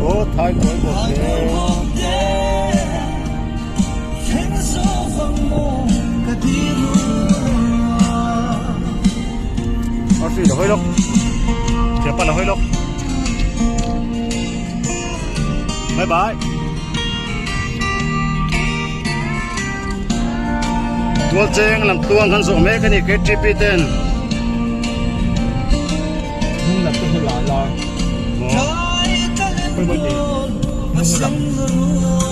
Aw thaikawi bawk te. A hri la hawi lawk. Thianpa la hawi lawk. Bye bye. Tual cheng lam tluang kan zawh mek a ni KTP ten. Hnung lam te hi la la. Maw. Pawimawh ni. Hnung lam.